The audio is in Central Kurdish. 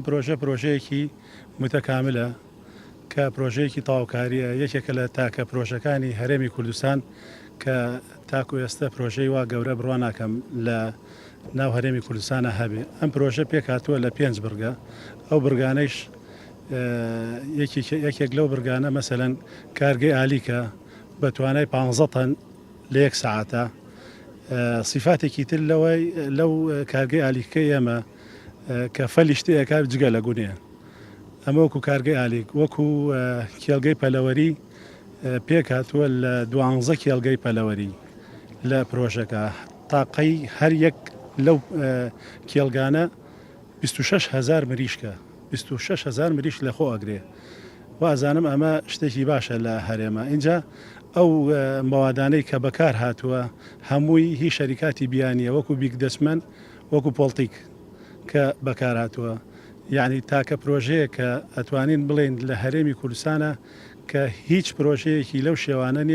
پرۆژە پرۆژەیەکی متەکاملە کە پرۆژەیەکی تەواوکاریە، یەکێکە لە تاکە پرۆژەکانی هەرێمی کوردستان کە تاکو ئێستە پرۆژەی وا گەورە بڕوا ناکەم لە ناو هەرێمی کوردستانە هەبێ. ئەم پرۆژە پێکهاتووە لە پێنج بڕگە، ئەو بڕگانەیش یەکێک لەو بڕگانە مەسەلەن کارگەی ئالیکە بە توانای پانزە تەن لە یەک سەعاتە. سیفاتێکی تر لەوەی لەو کارگەی ئالیکەی ئێمە کە فەلی شتێ ئەکات جگە لە گونێ ئەمە وەکو کارگەی ئالیک وەکو کێڵگەی پەلەوەری پێک هاتووە لە دوانزە کێڵگەی پەلەوەری لە پرۆژەکە تاقەی هەر یەک لەو کێڵگانە 26 هزار مریشکە 26 هزار مریشک لە خۆ ئەگرێ وازانم ئەمە شتێکی باشە لە هەرێمە اینجا ئەو مەوادانەی کە بەکار هاتووە هەمووی هی شەریکاتی بیانیە وەکو بیگ دەچمەن وەکو پۆڵتیک کە بەکارهاتووە یەعنی تاکە پرۆژەیە کە ئەتوانین بڵێین لە هەرێمی کوردستانە کە هیچ پرۆژەیەکی لەو شێوانە نیە.